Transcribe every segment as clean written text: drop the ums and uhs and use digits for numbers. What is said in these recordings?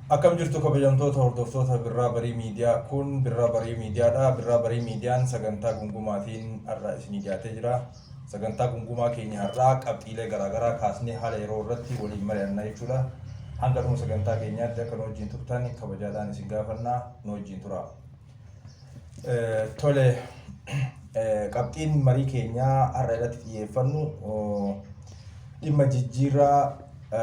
Akkam jirtu kabajamtoota hordoftoota Birraa Barii Miidiyaa? Kun Birraa Barii Miidiyaadha. Birraa Barii Miidiyaan sagantaa gungumaatiin har'a isinii dhiyaatee jira. Sagantaa gungumaa keenya har'aa qabxiilee garaagaraa kaasnee haala yeroo irratti waliin mari'anna jechuudha. Hanga dhuma sagantaa keenyaatti akka nu wajjin turtan kabajaadhaan isin gaafanna, nu wajjin tura. Tole, qabxiin marii keenyaa har'a irratti xiyyeeffannu dhimma jijjiirraa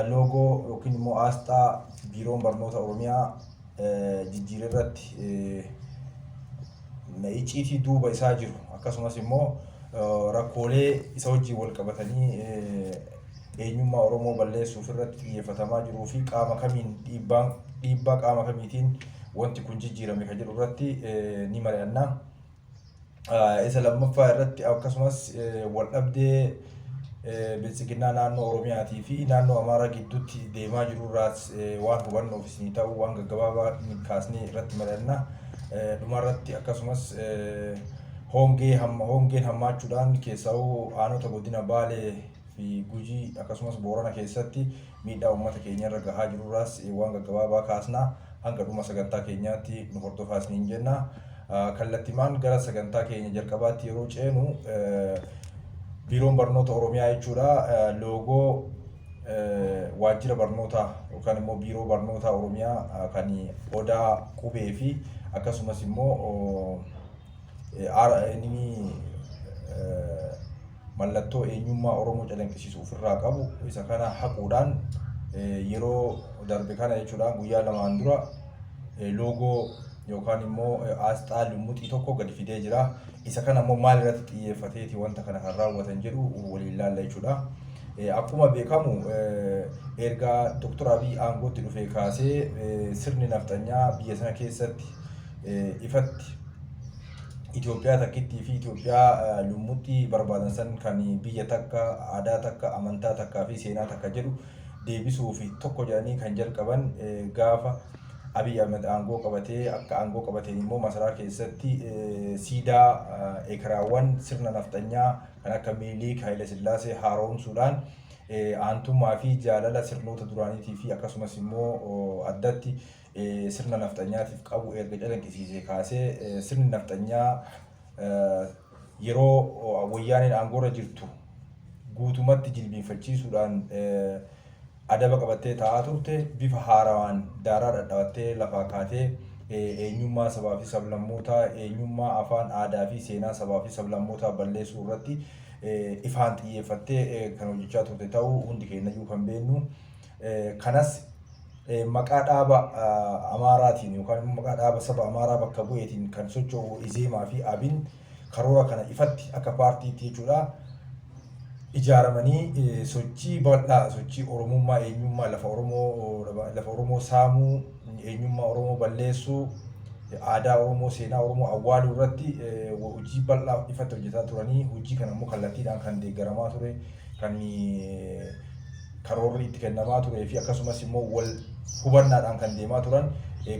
loogoo yookiin immoo aasxaa Biiroon Barnoota Oromiyaa jijjiire irratti icciitii duuba isaa jiru, akkasumas immoo rakkoolee isa wajjin wal qabatanii eenyummaa Oromoo balleessuuf irratti xiyyeeffatamaa jiruu fi qaama kamiin dhiibbaan dhiibbaa qaama kamiitiin wanti kun jijjiirame kan jedhu irratti ni mari'anna. Isa lammaffaa irratti akkasumas waldhabdee Biltsiginnaa naannoo Oromiyaatii fi naannoo Amaaraa gidduutti deemaa jiru irraas waan hubannoof isinii ta'u waan gaggabaabaa kaasnee irratti mari'anna. Dhumarratti akkasumas hongee hamma hongeen hammaachuudhaan keessaa'uu aanota godina Baalee fi Gujii akkasumas Boorana keessatti miidhaa uummata keenya irra gahaa jirurraas waan gaggabaabaa kaasna. Hanga dhuma sagantaa keenyaatti nu hordofaa isiniin jenna. Kallattimaan gara sagantaa keenya jalqabaatti yeroo ceenu, Biiroon Barnoota Oromiyaa jechuudha loogoo waajjira barnootaa yookaan immoo Biiroo Barnootaa Oromiyaa kan odaa, qubee fi akkasumas immoo inni mallattoo eenyummaa Oromoo calanqisiisu ofirraa qabu isa kana haquudhaan yeroo darbe kana jechuudha guyyaa lamaan dura loogoo yookaan immoo aasxaa lummuxii tokko gadi fidee jira. Isa kana immoo maal irratti xiyyeeffateeti wanta kana kan raawwatan jedhu waliin laalla jechuudha. Akkuma beekamu erga Dr. Abiy aangootti dhufee kaasee sirni nafxanyaa biyya sana keessatti ifatti Itoophiyaa takkittii fi Itoophiyaa lummuxxii barbaadan san kan biyya takka, aadaa takka, amantaa takkaa fi seenaa takka jedhu deebisuu fi tokko jedhanii kan jalqaban gaafa Abiy Ahmed aangoo qabatee, akka aangoo qabateen immoo masaraa keessatti siidaa ekeraawwan sirna nafxanyaa kan akka Minilik, Haile Sillaasee haaromsuudhaan aantummaa fi jaalala sirnoota duraaniitii fi akkasumas immoo addatti sirna nafxanyaatiif qabu erga calanqisiisee kaasee, sirni nafxanyaa yeroo Wayyaaneen aangoorra jirtu guutumatti jilbiinfachiisuudhaan adaba qabattee taa'aa turte bifa haarawaan daaraa dhadhawattee lafaa kaatee eenyummaa sabaa fi sablammootaa, eenyummaa, afaan, aadaa fi seenaa sabaa fi sablammootaa balleessuu irratti ifaan xiyyeeffattee kan hojjechaa turte ta'uu hundi keenyayyuu kan beeknu. Kanas maqaa dhaaba Amaaraatiin yookaan immoo maqaa dhaaba saba Amaaraa bakka bu'eetiin kan socho'u Izeemaa fi Abin karoora kana ifatti akka paartiitti jechuudha ijaaramanii sochii bal'aa, sochii Oromummaa, eenyummaa lafa Oromoo, lafa Oromoo saamuu, eenyummaa Oromoo balleessuu, aadaa Oromoo, seenaa Oromoo awwaaluu irratti hojii bal'aa ifatti hojjetaa turanii, hojii kana immoo kallattiidhaan kan deeggaramaa ture, kan karoorri itti kennamaa turee fi akkasumas immoo wal hubannaadhaan kan deemaa turan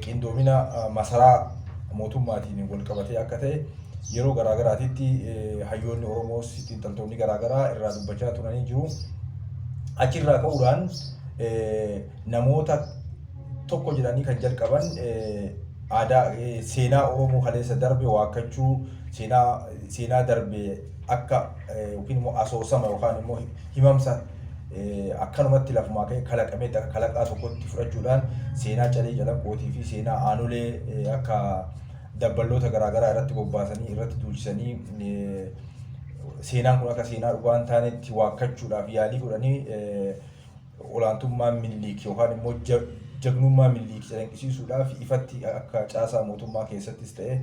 qindoomina masaraa mootummaatiin wal qabatee akka ta'e yeroo garaa garaatitti hayyoonni Oromoos xiinxaltoonni garaa garaa irraa dubbachaa turanii jiru. Achirraa ka'uudhaan namoota tokko jedhanii kan jalqaban aadaa seenaa Oromoo kaleessa darbe waakkachuu, seenaa darbe akka yookiin immoo asoosama yookaan immoo himamsa akkanumatti lafumaa ka'ee kalaqameetti akka kalaqaa tokkotti fudhachuudhaan seenaa Calee Calanqootii fi seenaa Aanolee akka dabballoota garaagaraa irratti bobbaasanii irratti duulchisanii seenaan kun akka seenaa dhugaa hin taanetti waakkachuudhaaf yaalii godhanii, olaantummaa Miniliik yookaan immoo jagnummaa Miniliik calanqisiisuudhaaf ifatti akka caasaa mootummaa keessattis ta'e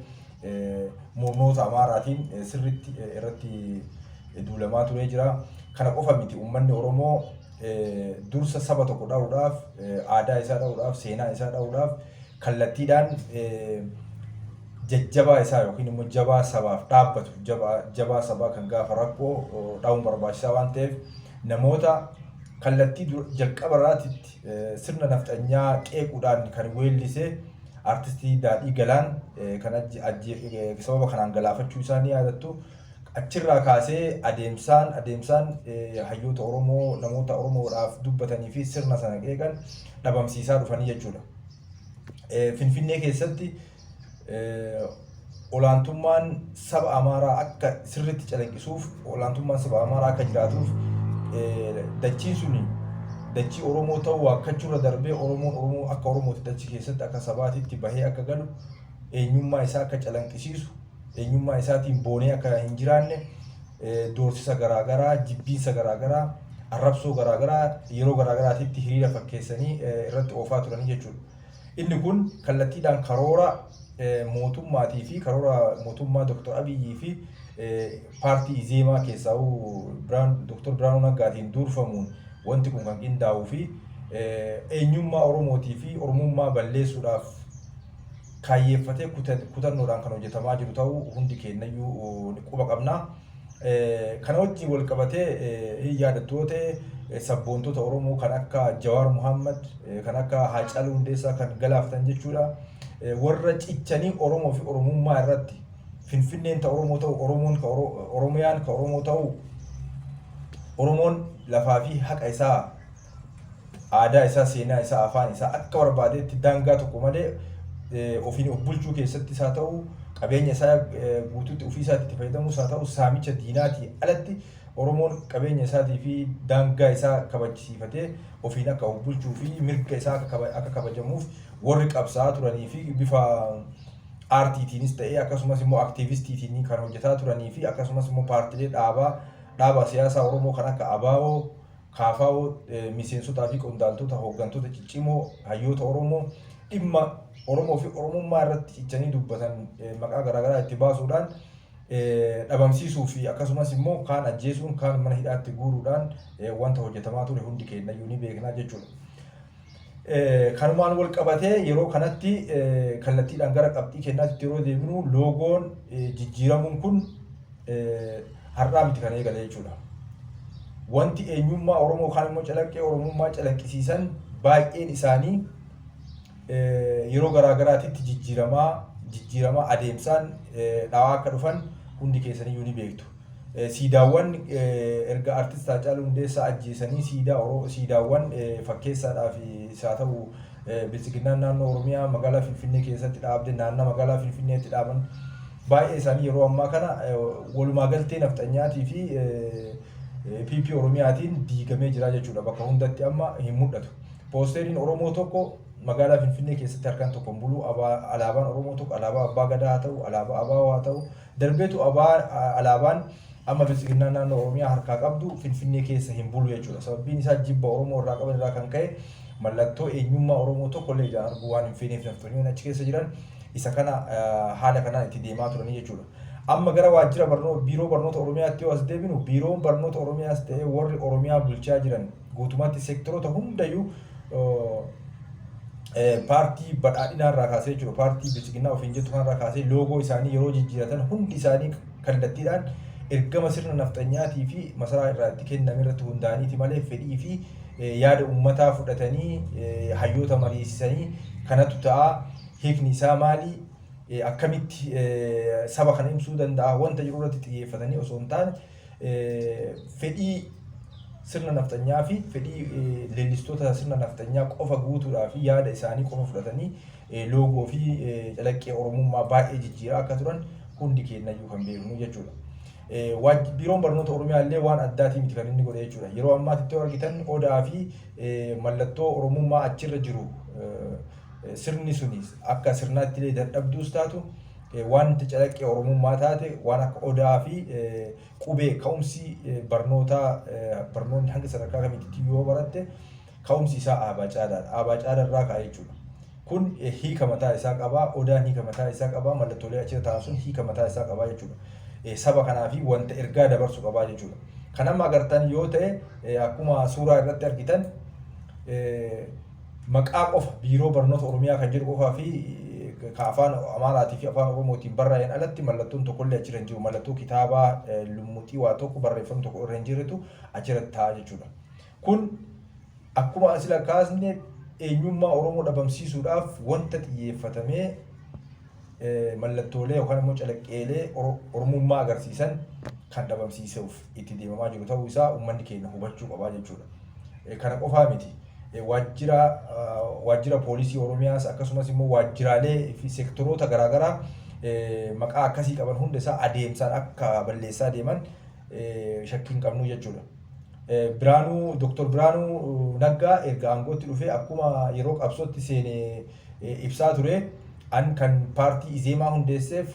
murnoota Amaaraatiin sirriitti irratti duulamaa turee jira. Kana qofa miti, uummanni Oromoo dursa saba tokko dha'uudhaaf, aadaa isaa dha'uudhaaf, seenaa isaa dha'uudhaaf kallattiidhaan jajjabaa isaa yookiin immoo jabaa sabaaf dhaabbatu, jabaa sabaa kan gaafa rakkoo dha'uun barbaachisaa waan ta'eef, namoota kallattii jalqaba irraatitti sirna nafxanyaa qeequudhaan kan weellise artistii Daadhii Galaan kan sababa kanaan galaafachuu isaa ni yaadattu. Achirraa kaasee adeemsaan adeemsaan hayyoota Oromoo, namoota Oromoodhaaf dubbatanii fi sirna sana qeeqan dhabamsiisaa dhufanii jechuudha. Finfinnee keessatti olaantummaan saba Amaaraa akka sirriitti calaqqisuuf, olaantummaan saba Amaaraa akka jiraatuuf, dachiin suni dachii Oromoo ta'uu waakkachuurra darbee Oromoon Oromoo akka Oromooti dachii keessatti akka sabaatitti bahee akka galu, eenyummaa isaa akka calanqisiisu, eenyummaa isaatiin boonee akka hin jiraanne doorsisa garaagaraa, jibbiinsa garaagaraa, arrabsoo garaagaraa yeroo garaagaraatitti hiriira fakkeessanii irratti oofaa turanii jechuudha. Inni kun kallattiidhaan karoora mootummaatii fi karoora mootummaa Dr. Abiyyii fi paartii Izeemaa keessaa Dr. Biraanuu Naggaatiin durfamuun wanti kun kan qindaa'uu fi eenyummaa Oromootii fi Oromummaa balleessuudhaaf kaayyeeffatee kutannoodhaan kan hojjetamaa jiru ta'uu hundi keenyayyuu quba qabna. Kana wajjin wal qabatee hin yaadattu yoo ta'e, sabboontota Oromoo kan akka Jawaar Muhammad, kan akka Haacaaluu Hundeessaa kan galaafatan jechuudha. Warra cichanii Oromoo fi Oromummaa irratti Finfinneen ta Oromoo ta'u, Oromoon ka Oromiyaan ka Oromoo ta'u, Oromoon lafaa fi haqa isaa, aadaa isaa, seenaa isaa, afaan isaa akka barbaadetti daangaa tokko malee ofiin of bulchuu keessattis haa ta'u, qabeenya isaa guutuutti ofii isaatti itti fayyadamuus haa ta'u, saamicha diinaatii alatti Oromoon qabeenya isaatii fi daangaa isaa kabachisiifatee ofiin akka of bulchuu fi mirga isaa akka kabajamuuf warri qabsaa'aa turanii fi bifa aartiitiinis ta'ee akkasumas immoo aktiivistiitiin kan hojjetaa turanii fi akkasumas immoo paartilee dhaabaa dhaaba siyaasaa Oromoo kan akka ABO, KFO, miseensotaa fi qondaaltota, hooggantoota ciccimoo, hayyoota Oromoo dhimma Oromoo fi Oromummaa irratti cichanii dubbatan maqaa garaagaraa itti baasuudhaan dhabamsiisuu fi akkasumas immoo kaan ajjeesuun, kaan mana hidhaatti guuruudhaan wanta hojjetamaa ture hundi keenyayyuu ni beekna jechuudha. Kanumaan wal qabatee yeroo kanatti kallattiidhaan gara qabxii kennaatti yeroo deebinu, loogoon jijjiiramuun kun har'aa miti kan eegale jechuudha. Wanti eenyummaa Oromoo kaan immoo calaqqee Oromummaa calaqqisiisan baay'een isaanii yeroo garaa garaatitti jijjiiramaa jijjiiramaa adeemsaan dhawaa akka dhufan hundi keessaniyyuu ni beektu. Siidaawwan erga artist Haacaaluu Hundeessaa ajjeesanii siidaa siidaawwan fakkeessaadhaaf haa ta'u Biltsiginnaan naannoo Oromiyaa magaalaa Finfinnee keessatti dhaabde, naannoo magaalaa Finfinneetti dhaaban baay'ee isaanii yeroo ammaa kana walumaa galtee nafxanyaatii fi PP Oromiyaatiin diigamee jira jechuudha. Bakka hundatti amma hin mul'atu. Poosteriin Oromoo tokko magaalaa Finfinnee keessatti harkaan tokko hin bulu. Alaabaan Oromoo tokko, alaabaa Abbaa Gadaa haa ta'u, alaabaa ABO haa ta'u, darbeetu alaabaan amma Biltsiginnaan naannoo Oromiyaa harkaa qabdu Finfinnee keessa hin bulu jechuudha. Sababbiin isaa jibba Oromoo irraa qaban irraa kan ka'e mallattoo eenyummaa Oromoo tokko illee ijaan arguu waan hin feeneef nafxanyoonni achi keessa jiran isa kana haala kanaan itti deemaa turanii jechuudha. Amma gara waajjira barnoota, biiroo barnoota Oromiyaatti yoo as deebinu, biiroon barnoota Oromiyaas ta'ee warri Oromiyaa bulchaa jiran guutummaatti seektoroota hundayyuu paartii badhaadhinaa irraa kaasee jechuudha. Paartii Biltsiginnaa ofiin jettu kanarraa kaasee loogoo isaanii yeroo jijjiiratan hundi isaanii kallattiidhaan ergama sirna nafxanyaatii fi masaraa irraa itti kenname irratti hundaa'aniiti malee fedhii fi yaada uummataa fudhatanii, hayyoota mariisisanii, kanatu ta'a, hiikni isaa maali, akkamitti saba kana ibsuu danda'a wanta jiru irratti xiyyeeffatanii osoo hin taane, fedhii sirna nafxanyaa fi fedhii leellistoota sirna nafxanyaa qofa guutuudhaa fi yaada isaanii qofa fudhatanii loogoo fi calaqqee Oromummaa baay'ee jijjiiraa akka turan hundi keenyayyuu kan beeknu jechuudha. Biiroon barnoota Oromiyaa illee waan addaatii miti kan inni godhe jechuudha. Yeroo ammaatti yoo argitan odaa fi mallattoo Oromummaa achirra jiru, sirni suni akka sirnaatti illee dadhabduus taatu, wanti calaqqee Oromummaa taate waan akka odaa fi qubee, ka'umsi barnootaa, barnoonni hanga sadarkaa kamiitti yoo baratte ka'umsi isaa aabaa caadaadha. Aabaa caadaa irraa ka'a jechuudha. Kun hiika mataa isaa qaba. Odaan hiika mataa isaa qaba. Mallattoolee achirra taa'an sun hiika mataa isaa qaba jechuudha. Saba kanaa fi wanta ergaa dabarsu qaba jechuudha. Kan amma agartan yoo ta'e, akkuma suuraa irratti argitan, maqaa qofa Biiroo Barnoota Oromiyaa kan jedhu qofaa fi ka afaan Amaaraatii fi afaan Oromootiin barraa'een alatti mallattoon tokkollee achirra hin jiru. Mallattoo kitaabaa lummuxii waa tokko barreeffamni tokko irra hin jirretu achirratti ta'a jechuudha. Kun akkuma asila kaasne eenyummaa Oromoo dhabamsiisuudhaaf wanta xiyyeeffatamee mallattoolee yookaan immoo calaqqeelee Oromummaa agarsiisan kan dhabamsiisuuf itti deemamaa jiru ta'uu isaa uummanni keenya hubachuu qabaa jechuudha. Kana qofaa miti. waajjira waajjira poolisii Oromiyaas akkasumas immoo waajjiraalee fi sektoroota garaagaraa maqaa akkasii qaban hunda isaa adeemsaan akka balleessaa deeman shakkii hin qabnu jechuudha. Biraanuu Dr. Biraanuu Naggaa erga aangootti dhufee akkuma yeroo qabsootti seene ibsaa ture an kan paartii Izeemaa hundeesseef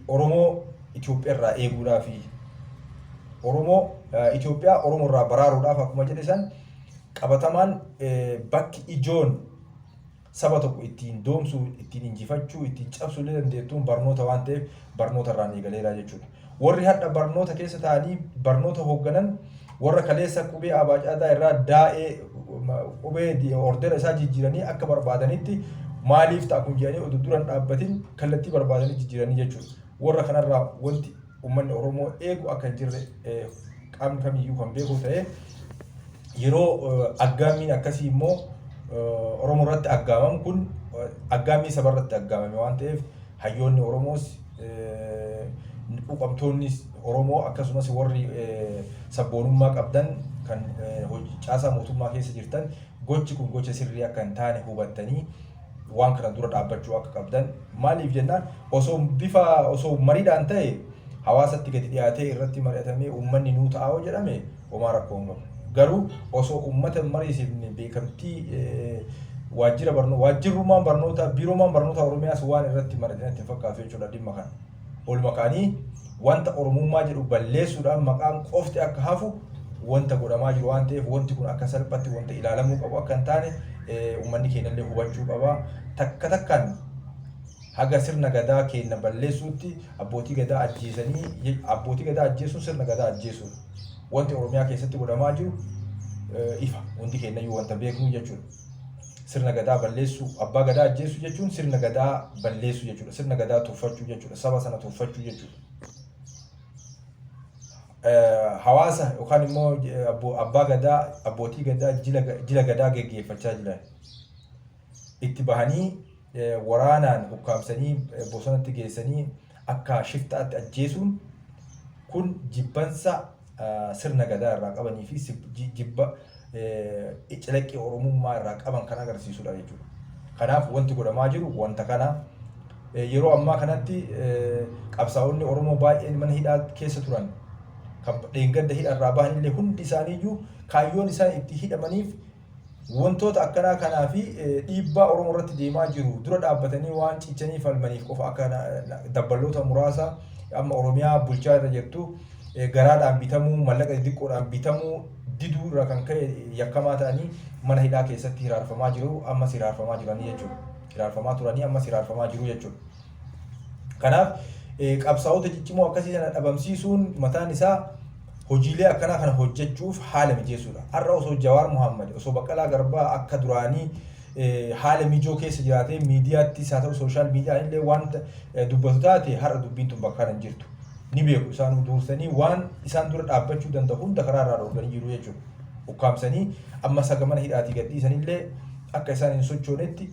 Oromoo Itoophiyaa irraa eeguudhaafi Oromoo Itoophiyaa Oromoo irraa baraaruudhaaf akkuma jedhe san qabatamaan bakki ijoon saba tokko ittiin doomsuu, ittiin injifachuu, ittiin cabsuu illee dandeettuun barnoota waan ta'eef barnoota irraan eegaleera jechuudha. Warri hadha barnoota keessa ta'anii barnoota hoogganan warra kaleessa qubee abaacaadaa irraa daa'ee qubee ordera isaa jijjiiranii akka barbaadanitti maaliif ta'a kun jedhanii oduu dura hin dhaabbatin kallattii barbaadanii jijjiiranii jechuudha. Warra kanarraa wanti uummanni Oromoo eegu akka hin jirre qaamni kamiyyuu kan beeku ta'ee yeroo aggaammiin akkasii immoo Oromoo irratti aggaamamu kun aggaammii saba irratti aggaamame waan ta'eef hayyoonni Oromoos quuqamtoonni Oromoo akkasumas warri sabboonummaa qabdan kan caasaa mootummaa keessa jirtan gochi kun gocha sirrii akka hin taane hubattanii waan kana dura dhaabbachuu akka qabdan maaliif jennaan osoo bifa osoo mariidhaan ta'e hawaasatti gadi dhiyaatee irratti mari'atamee uummanni nuu ta'a yoo jedhame homaa rakkoo hin qabu. Garuu osoo uummata hin mariisifne beekamtii waajjira barnoo waajjirrummaan barnootaa biiroomaan barnoota Oromiyaas waan irratti mari'atan itti hin fakkaatu jechuudha dhimma kana. Oluma ka'anii wanta Oromummaa jedhu balleessuudhaan maqaan qofti akka hafu wanta godhamaa jiru waan ta'eef wanti kun akka salphatti wanta ilaalamuu qabu akka hin taane uummanni keenyallee hubachuu qaba. Takka takkaan haga sirna gadaa keenya balleessuutti abbootii gadaa ajjeesanii abbootii gadaa ajjeesuun sirna gadaa ajjeesuudha. Wanti Oromiyaa keessatti godhamaa jiru ifa hundi keenyayyuu wanta beeknu jechuudha. Sirna gadaa balleessuu abbaa gadaa ajjeesuu jechuun sirna gadaa balleessuu jechuudha. Sirna gadaa tuffachuu jechuudha. Saba sana tuffachuu jechuudha. Hawaasa yookaan immoo abbaa gadaa abbootii gadaa jila gadaa geggeeffachaa jiran itti bahanii waraanaan ukkaamsanii bosonatti geessanii akka shiftaatti ajjeesuun kun jibbansa sirna gadaa irraa qabanii fi jibba calaqqee Oromummaa irraa qaban kan agarsiisudha jechuudha. Kanaaf wanti godhamaa jiru wanta kana yeroo ammaa kanatti qabsaa'onni Oromoo baay'een mana hidhaa keessa turan kan dheengadda hidha irraa bahan illee hundi isaaniiyyuu kaayyoon isaan itti hidhamaniif wantoota akkanaa kanaa fi dhiibbaa Oromoo irratti deemaa jiru dura dhaabbatanii waan cichanii falmaniif qofa akka dabballoota muraasa amma Oromiyaa bulchaa irra jirtu garaadhaan bitamuu mallaqa xixiqqoodhaan bitamuu diduu irraa kan ka'e yakkamaa ta'anii mana hidhaa keessatti hiraarfamaa jiru ammas hiraarfamaa jiranii jechuudha. Hiraarfamaa turanii ammas hiraarfamaa jiru jechuudha. Kanaaf qabsaa'ota ciccimoo akkasii sana dhabamsiisuun mataan isaa hojiilee akkanaa kana hojjechuuf haala mijeessuudha. Har'a osoo Jawaar Mohaammed osoo Baqqalaa Garbaa akka duraanii haala mijoo keessa jiraatee miidiyaattis haa ta'u social miidiyaan illee wanta dubbatu taate har'a dubbiin tun bakka kana hin jirtu. Ni beeku isaan dursanii waan isaan dura dhaabbachuu danda'u hunda karaa irraa dhoorganii jiru jechuudha. Ukkaamsanii amma saga mana hidhaatii gadhiisanillee akka isaan hin sochoonetti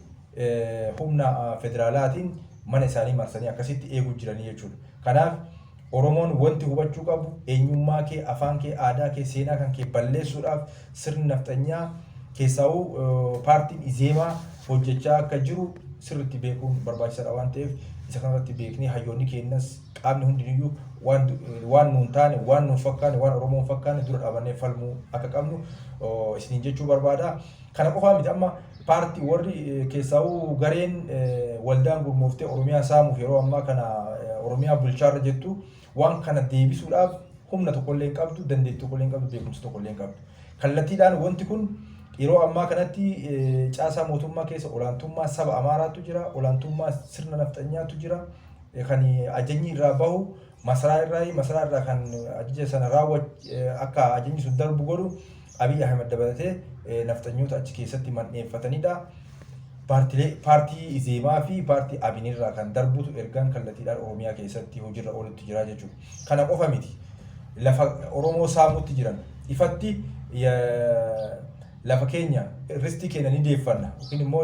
humna federaalaatiin mana isaanii marsanii akkasitti eeguu jiranii jechuudha. Kanaaf Oromoon wanti hubachuu qabu eenyummaa kee, afaan kee, aadaa kee, seenaa kan kee balleessuudhaaf sirni nafxanyaa keessaa'uu paartiin Izeemaa hojjechaa akka jiru sirriitti beekuun barbaachisaadha waan ta'eef isa kanarratti beeknee hayyoonni keenyas qaamni hundiniyyuu waan waan nuun taane waan nuun fakkaane waan Oromoon fakkaane dura dhaabannee falmuu akka qabnu isiniin jechuu barbaada. Kana qofaa miti amma paartii warri keessaa'uu gareen waldaan gurmooftee Oromiyaa saamuuf yeroo ammaa kana Oromiyaa bulchaarra jettu waan kana deebisuudhaaf humna tokkollee hin qabdu, dandeettii tokkollee hin qabdu, beekumsa tokkollee hin qabdu. Kallattiidhaan wanti kun yeroo ammaa kanatti caasaa mootummaa keessa olaantummaa saba Amaaraatu jira, olaantummaa sirna nafxanyaatu jira, kan ajajni irraa bahu masaraa irraa masaraa irraa kan ajaja sana raawwa akka ajajni sun darbu godhu Abiy Ahmed dabalatee nafxanyoota achi keessatti mandheeffatanidha. Paartilee paartii Izeemaa fi paartii Abinirraa kan darbutu ergaan kallattiidhaan Oromiyaa keessatti hojiirra oolutti jira jechuudha. Kana qofa miti. Lafa Oromoo saamutti jiran ifatti lafa keenya ristii keenya ni deeffanna yookiin immoo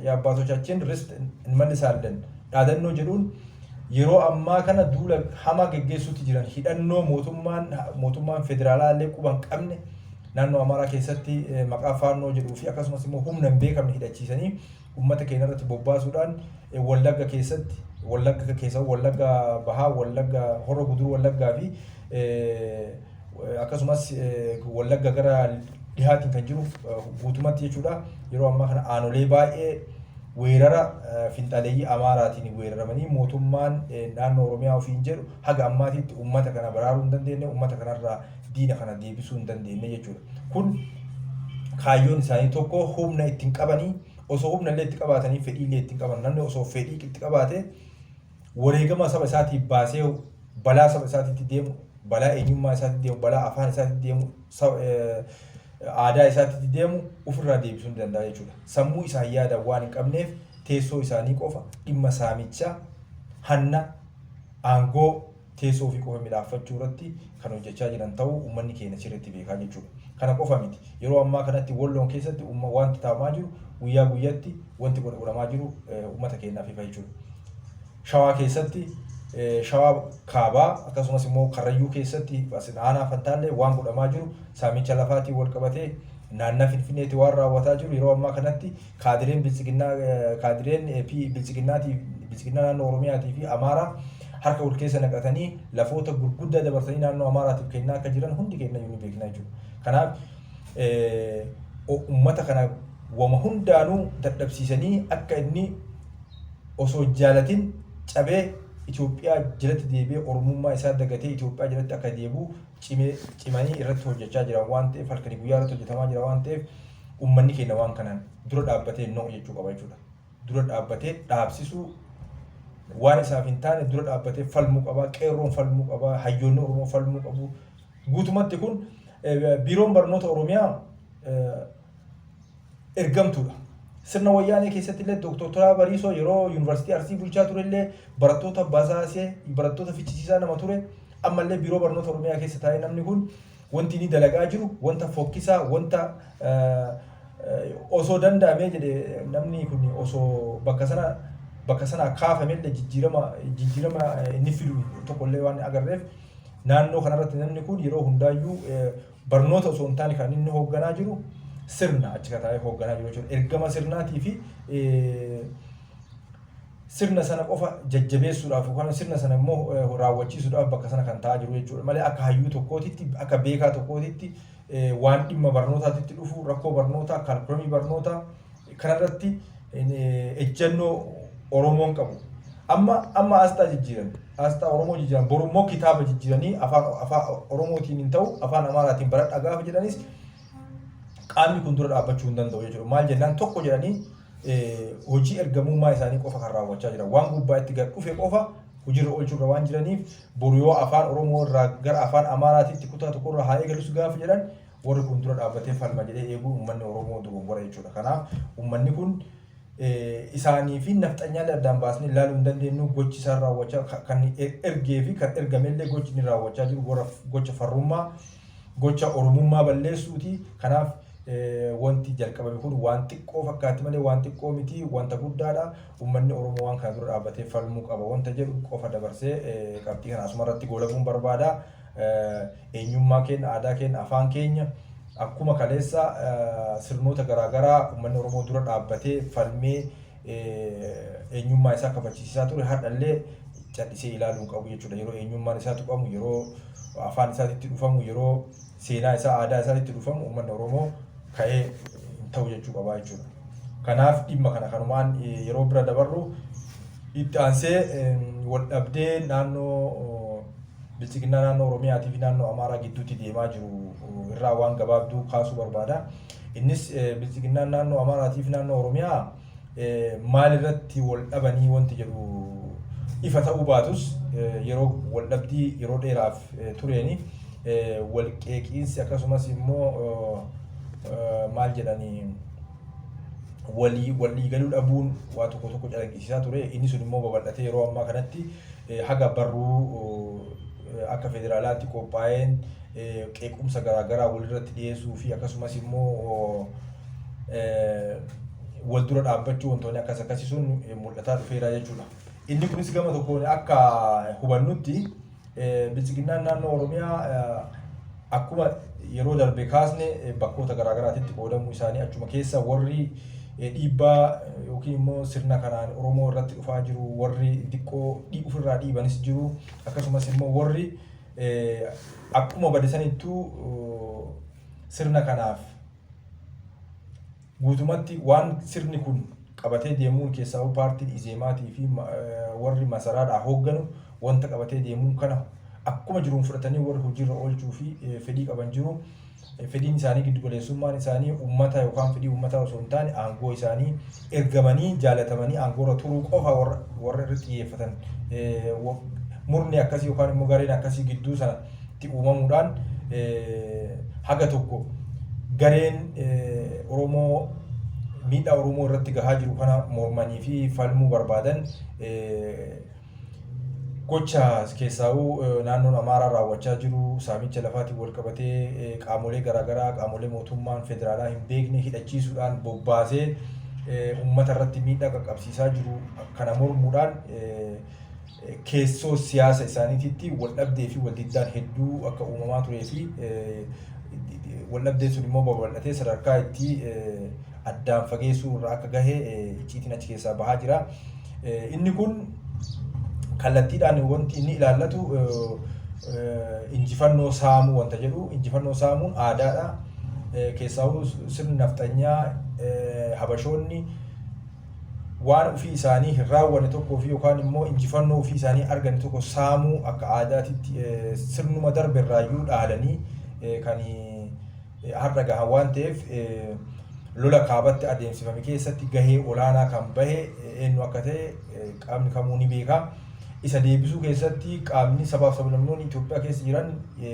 የአባቶቻችን ርስት እንመልሳለን dhaadannoo jedhuun yeroo ammaa kana duula hamaa geggeessuutti jiran hidhannoo mootummaan mootummaan federaalaa illee quba hin qabne Naannoo Amaaraa keessatti maqaa Faannoo jedhuu fi akkasumas immoo humna hin beekamne hidhachiisanii uummata keenya irratti bobbaasuudhaan Wallagga keessatti, Wallagga keessa, Wallagga Bahaa, Wallagga Horro Guduruu Wallaggaa fi akkasumas Wallagga gara dhihaatiin kan jiru guutumatti jechuudha. Yeroo ammaa kana aanolee baay'ee weerara finxaaleeyyii Amaaraatiin weeraramanii mootummaan naannoo Oromiyaa ofiin jedhu haga ammaatitti uummata kana baraaruu hin dandeenye, uummata kanarraa diina kana deebisuu hin dandeenye jechuudha. Kun kaayyoon isaanii tokko humna ittiin qabanii, osoo humna illee itti qabaatanii fedhii illee ittiin qaban. Namni osoo fedhii itti qabaate wareegama saba isaatiif baasee balaa saba isaatiitti deemu, balaa eenyummaa isaatiitti deemu, balaa afaan isaatiitti deemu, aadaa isaatiitti deemu ofirraa deebisuu ni danda'a jechuudha. Sammuu isaan yaadan waan hin qabneef teessoo isaanii qofa, dhimma saamichaa, hanna, aangoo teessoo ofii qofa midhaaffachuu irratti kan hojjechaa jiran ta'uu uummanni keenya sirriitti beekaa jechuudha. Kana qofa miti. Yeroo ammaa kanatti Walloon keessatti wanti taa'amaa jiru, guyyaa guyyatti wanti godhamaa jiru uummata keenyaaf ifa jechuudha. Shawaa keessatti, Shawaa Kaabaa akkasumas immoo Karrayyuu keessatti, aanaa Fantaallee waan godhamaa jiru, saamicha lafaatiin wal qabatee naannaa Finfinneetti waan raawwataa jiru, yeroo ammaa kanatti kaadireen biltsiginnaa, kaadireen biltsiginnaatii, biltsiginnaa naannoo Oromiyaatii fi Amaaraa harka wal keessa naqatanii lafoota gurguddaa dabarsanii naannoo Amaaraatiif kennaa akka jiran hundi keenya iyyuu ni beekna jechuudha. Kanaaf uummata kana wama hundaanuu dadhabsiisanii akka inni osoo jaalatin cabee Itoophiyaa jalatti deebi'ee, Oromummaa isaa dagatee Itoophiyaa jalatti akka deebi'u cimee cimanii irratti hojjechaa jiran waan ta'eef, halkanii guyyaa irratti hojjetamaa jira waan ta'eef, uummanni keenya waan kanaan dura dhaabbatee no jechuu qaba jechuudha. Dura dhaabbatee dhaabsisuu, waan isaaf hin taane dura dhaabbatee falmuu qaba, qeerroon falmuu qaba, hayyoonni Oromoo falmuu qabu. Guutumatti kun biiroon barnoota Oromiyaa ergamtuudha. Sirna Wayyaanee keessatti illee Dr. Tolaa Bariisoo yeroo Yuunivarsiitii Arsii bulchaa ture illee barattoota basaasee, barattoota fichisiisaa nama ture. Ammallee biiroo barnoota Oromiyaa keessa taa'ee namni kun wanti inni dalagaa jiru wanta fokkisaa, wanta osoo danda'amee jedhe namni kun osoo bakka sana kaafame illee jijjiirama inni fidu tokkollee waan agarreef, naannoo kanarratti namni kun yeroo hundaayyuu barnoota osoo hin taane kan inni hoogganaa jiru sirna achi taa'ee hoogganaa jiru jechuudha. Ergama sirnaatii fi sirna sana qofa jajjabeessuudhaaf yookaan sirna sana immoo raawwachiisuudhaaf bakka sana kan taa'aa jiru jechuudha malee, akka hayyuu tokkootitti, akka beekaa tokkootitti waan dhimma barnootaatitti dhufu, rakkoo barnootaa, kaarikulamii barnootaa kanarratti ejjennoo Oromoon qabu. Amma amma asxaa jijjiiran, asxaa Oromoo jijjiiran, boru immoo kitaaba jijjiiranii afaan Oromootiin hin ta'u, afaan Amaaraatiin baradhaa gaafa jedhanis qaamni kun dura dhaabbachuu hin danda'u jechuudha. Maal jennaan, tokko jedhanii hojii ergamummaa isaanii qofa kan raawwachaa jiran, waan gubbaa itti gad dhufe qofa hojiirra oolchuurra waan jiraniif, boru yoo afaan Oromoo irraa gara afaan Amaaraatiitti kutaa tokkorraa haa eegalus gaafa jedhan warri kun dura dhaabbatee falma jedhee eeguun uummanni Oromoo dogongora jechuudha. Kanaaf uummanni kun isaanii fi nafxanyaalee addaan baasnee ilaaluu hin dandeenyu. Gochi isaan raawwachaa, kan ergee fi kan ergamellee, gochi inni raawwachaa jiru gocha farrummaa, gocha Oromummaa balleessuuti. Kanaaf wanti jalqabame kun waan xiqqoo fakkaatti malee waan xiqqoo miti, wanta guddaadha. Uummanni Oromoo waan kana dura dhaabbatee falmuu qaba wanta jedhu qofa dabarsee qabxii kana asuma irratti goolabuun barbaada. Eenyummaa keenya, aadaa keenya, afaan keenya akkuma kaleessa sirnoota garaagaraa uummanni Oromoo dura dhaabbatee falmee eenyummaa isaa kabachiisaa ture, har'allee callisee ilaaluu hin qabu jechuudha. Yeroo eenyummaan isaa tuqamu, yeroo afaan isaatitti dhufamu, yeroo seenaa isaa, aadaa isaatitti dhufamu uummanni Oromoo ka'ee hin ta'u jechuu qabaa jechuudha. Kanaaf dhimma kana kanumaan yeroo bira dabarru, itti aansee wal dhabdee naannoo biltsiginnaa naannoo Oromiyaatii fi naannoo Amaaraa gidduutti deemaa jiru irraa waan gabaabduu kaasuu barbaada. Innis biltsiginnaan naannoo Amaaraatii fi naannoo Oromiyaa maal irratti wal dhabanii wanti jedhu ifa ta'uu baatus, yeroo wal dhabdii yeroo dheeraaf tureeni wal qeeqiinsi akkasumas immoo maal jedhanii walii galuu dhabuun waa tokko tokko calaqqisiisaa ture. Inni sun immoo babal'atee yeroo ammaa kanatti haga barruu akka federaalaatti qophaa'een qeequmsa garaagaraa walirratti dhiyeessuu fi akkasumas immoo wal dura dhaabbachuu, wantoonni akkas akkasii sun mul'ataa dhufeera jechuudha. Inni kunis gama tokkoon akka hubannutti biltsiginnaan naannoo Oromiyaa akkuma yeroo darbe kaasne bakkoota garaagaraatitti qoodamuu isaanii, achuma keessa warri dhiibbaa yookiin immoo sirna kanaan Oromoo irratti dhufaa jiru warri xiqqoo ofirraa dhiibanis jiru, akkasumas immoo warri akkuma bade sanittuu sirna kanaaf guutumatti waan sirni kun qabatee deemuun, keessaa paartiin Izeemaatii fi warri masaraadhaa hoogganu wanta qabatee deemuun kana akkuma jiruun fudhatanii warri hojiirra oolchuu fi fedhii qaban jiru. Fedhiin isaanii, giddugaleessummaan isaanii uummata yookaan fedhii uummataa osoo hin taane, aangoo isaanii ergamanii jaalatamanii aangoorra turuu qofa warra irratti xiyyeeffatan, murni akkasii yookaan immoo gareen akkasii gidduu sanatti uumamuudhaan haga tokko gareen Oromoo miidhaa Oromoo irratti gahaa jiru kana mormanii fi falmuu barbaadan gocha keessaa'uu naannoon Amaaraa raawwachaa jiru, saamicha lafaatiin wal qabatee qaamolee garaagaraa, qaamolee mootummaan federaalaa hin beekne hidhachiisuudhaan bobbaasee uummata irratti miidhaa qaqqabsiisaa jiru kana mormuudhaan keessoo siyaasa isaaniititti wal dhabdee fi wal diddaan hedduu akka uumamaa turee fi wal dhabdeen sun immoo babal'atee sadarkaa itti addaan fageessuu irraa akka gahe icciitiin achi keessaa bahaa jira. Inni kun kallattiidhaan wanti inni ilaallatu injifannoo saamuu wanta jedhu. Injifannoo saamuun aadaadha. Keessaawuu sirni nafxanyaa, habashoonni waan ofii isaanii hin raawwanne tokkoo fi yookaan immoo injifannoo ofii isaanii arganne tokko saamuu akka aadaatitti sirnuma darbe irraayyuu dhaalanii kan har'a gahan waan ta'eef, lola kaabatti adeemsifame keessatti gahee olaanaa kan bahe eenyu akka ta'e qaamni kamuu ni beeka. Isa deebisuu keessatti qaamni sabaaf sablammoonni Itoophiyaa keessa jiran,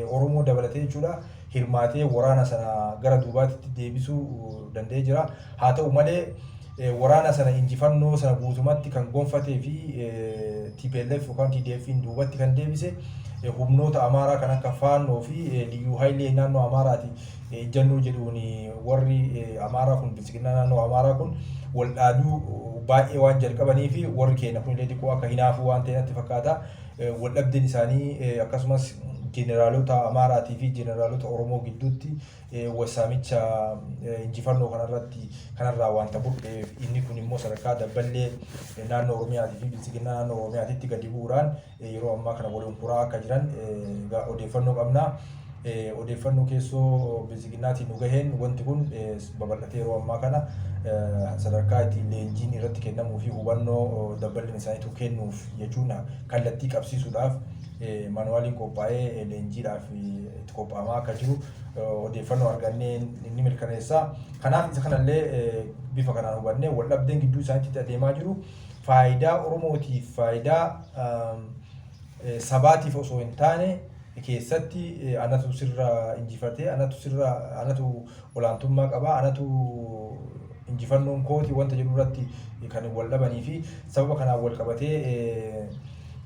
Oromoo dabalatee jechuudha, hirmaatee waraana sana gara duubaatti deebisuu danda'ee jira. Haa ta'u malee, waraana sana injifannoo sana guutumatti kan gonfatee fi TPLF yookaan TDF'n duubatti kan deebise humnoota Amaaraa kan akka Faannoo fi Liyyuu Hayilee naannoo Amaaraati ejjannoo jedhuun warri Amaaraa kun, biltsiginnaa naannoo Amaaraa kun wal dhaaduu baay'ee waan jalqabanii fi warri keenya kun illee xiqqoo akka hinaafuu waan ta'e natti fakkaata. Wal dhabdeen isaanii akkasumas jeneraalota Amaaraatii fi jeneraalota Oromoo gidduutti wasaamicha injifannoo kanarratti kanarraa wanta burqeef, inni kun immoo sadarkaa dabballee naannoo Oromiyaatii fi biltsiginnaa naannoo Oromiyaatitti gadi bu'uudhaan yeroo ammaa kana waliin kuraa akka jiran odeeffannoo qabna. Odeeffannoo keessoo biltsiginnaatiin nu gaheen wanti kun babal'atee yeroo ammaa kana sadarkaa itti leenjiin irratti kennamuu fi hubannoo dabballeen isaaniitu kennuuf jechuun kallattii qabsiisuudhaaf maanuwaaliin qophaa'ee leenjiidhaaf itti qophaa'amaa akka jiru odeeffannoo argannee ni mirkaneessa. Kanaaf isa kanallee bifa kanaan hubannee, wal dhabdeen gidduu isaaniitti adeemaa jiru faayidaa Oromootiif, faayidaa sabaatiif osoo hin taane, keessatti anatu sirra injifatee, anatu sirra, anatu olaantummaa qaba, anatu injifannoon kooti wanta jedhu irratti kan wal dhabanii fi sababa kanaan wal qabatee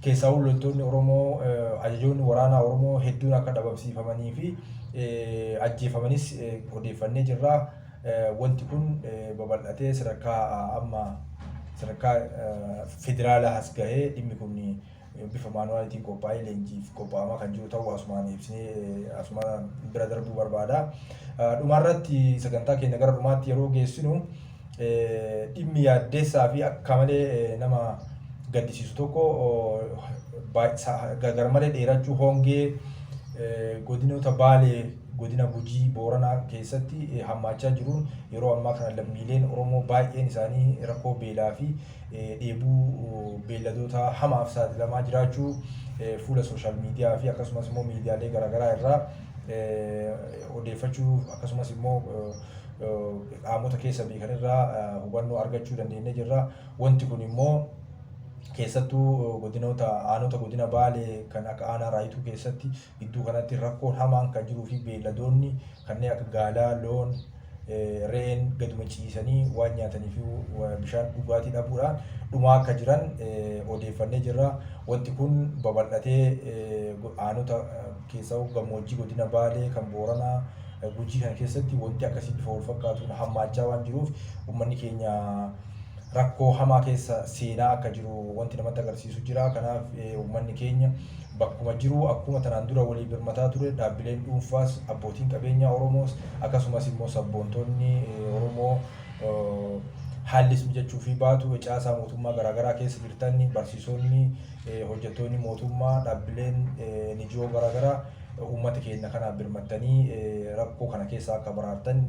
keessaa loltoonni Oromoo, ajajoonni waraanaa Oromoo hedduun akka dhabamsiifamanii fi ajjeefamanis odeeffannee jirra. Wanti kun babal'atee sadarkaa amma sadarkaa federaalaa as gahee dhimmi kun bifa maanuwaaliitiin qophaa'ee leenjiif qophaa'amaa kan jiru ta'uu asumaan ibsinee asumaan bira darbuu barbaada. Dhumarratti, sagantaa keenya gara dhumaatti yeroo geessinu, dhimmi yaaddeessaa fi akka malee nama gaddisiisu tokko garmalee dheerachuu hongee godinoota Baalee, godina Gujii, Booranaa keessatti hammaachaa jiruun yeroo ammaa kana lammiileen Oromoo baay'een isaanii rakkoo beelaa fi dheebuu beelladoota hamaaf saaxilamaa jiraachuu fuula social media fi akkasumas immoo miidiyaalee garaagaraa irraa odeeffachuu, akkasumas immoo qaamota keessa beekan irraa hubannoo argachuu dandeenyee jirra. Wanti kun immoo keessattuu godinoota, aanota godina Baalee kan akka aanaa Raayituu keessatti gidduu kanatti rakkoon hamaan kan jiruu fi beelladoonni kanneen akka gaalaa, loon, re'een gaduma ciisanii waan nyaatanii fi bishaan dhugaatii dhabuudhaan dhumaa akka jiran odeeffannee jirra. Wanti kun babal'atee aanota keessaa gammoojjii godina Baalee kan Booranaa, Gujii kana keessatti wanti akkasii bifa wal fakkaatuun hammaachaa waan jiruuf, uummanni keenya rakkoo hamaa keessa seenaa akka jiru wanti namatti agarsiisu jira. Kanaaf uummanni keenya bakkuma jiru akkuma tanaan dura walii birmataa ture, dhaabbileen dhuunfaas, abbootiin qabeenyaa Oromoos, akkasumas immoo sabboontonni Oromoo haallis mijachuu fi baatu caasaa mootummaa garaagaraa keessa jirtan, barsiisonni, hojjettoonni mootummaa, dhaabbileen NGO garaagaraa uummata keenya kanaaf birmattanii rakkoo kana keessaa akka baraartan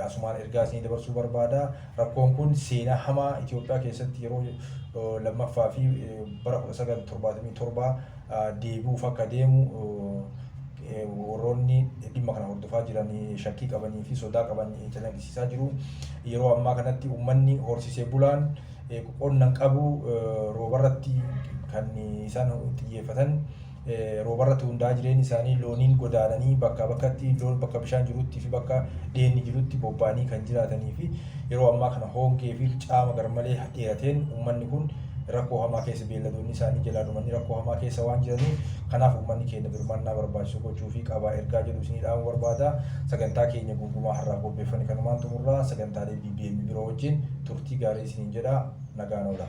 asumaan ergaa isinii dabarsuu barbaada. Rakkoon kun seenaa hamaa Itoophiyaa keessatti yeroo lammaffaa fi bara 1977 deebi'uuf akka deemu warroonni dhimma kana hordofaa jiran shakkii qabanii fi sodaa qaban calaqqisiisaa jiru. Yeroo ammaa kanatti uummanni horsiisee bulaan qonna hin qabu, roobarratti kan isaan xiyyeeffatan, roobarratti hundaa'aa jireenyi isaanii, looniin godaananii bakkaa bakkatti loon bakka bishaan jirutti fi bakka dheenni jirutti bobba'anii kan jiraatanii fi yeroo ammaa kana hongee fi caama garmalee dheerateen uummanni kun rakkoo hamaa keessa, beelladoonni isaanii jalaa dhumanii rakkoo hamaa keessa waan jiraniif, kanaaf uummanni keenya birmannaa barbaachisu gochuufii qaba ergaa jedhu isinii dhaamuu barbaada. Sagantaa keenya gungumaa har'aaf qopheeffanne kanumaan xumurra. Sagantaalee BBM biroo wajjin turtii gaarii isiniin jedha, nagaan oola.